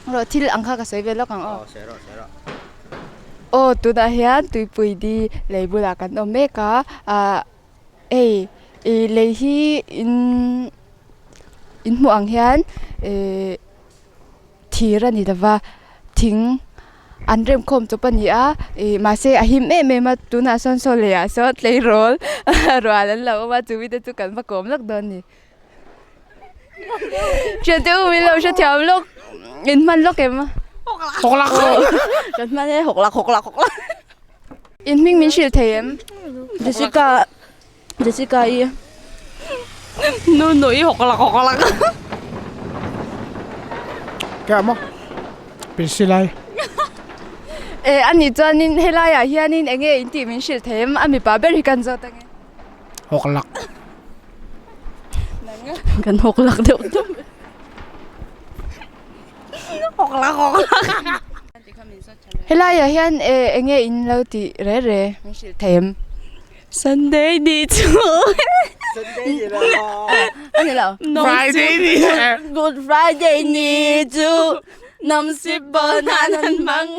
Rawh thil ang kha ka sawi ve lawk ang aw. Aw tunah hian tuipui di lei bulah kan awm mek a ah hei ih lei hi in in hmuh ang hian ihh thir a ni lo va thing an rem khawm chawp a ni a ih mahse a him em em a tunah sawn saw leiah sawn tleirawl rual an lo awm a chumi te chu kan va kawm lawk dawn a ni. Thiante u min lo hrethiam lawk in hman lawk em a? Hawk lak Kan hman e hawk lak hawk lak hawk lak. In hming min hrilh thei em? Jessica Jessica i Nu nu i hawk lak hawk lak. Kya maw? Priscilla i. E ani chuanin helaiah hianin enge in tih min hrilh thei em? A mipa ber hi kan zawt ange. Hawk lak. Kan hawk lak deuh deuh. Hawk lak hawk lak. Helaiah hian eh enge in lo tih re re min hrilh thei em? Sunday ni chu. Sunday ni lo. A ni lo. Friday ni. Good Friday ni chu. Nam sip bon han han mang.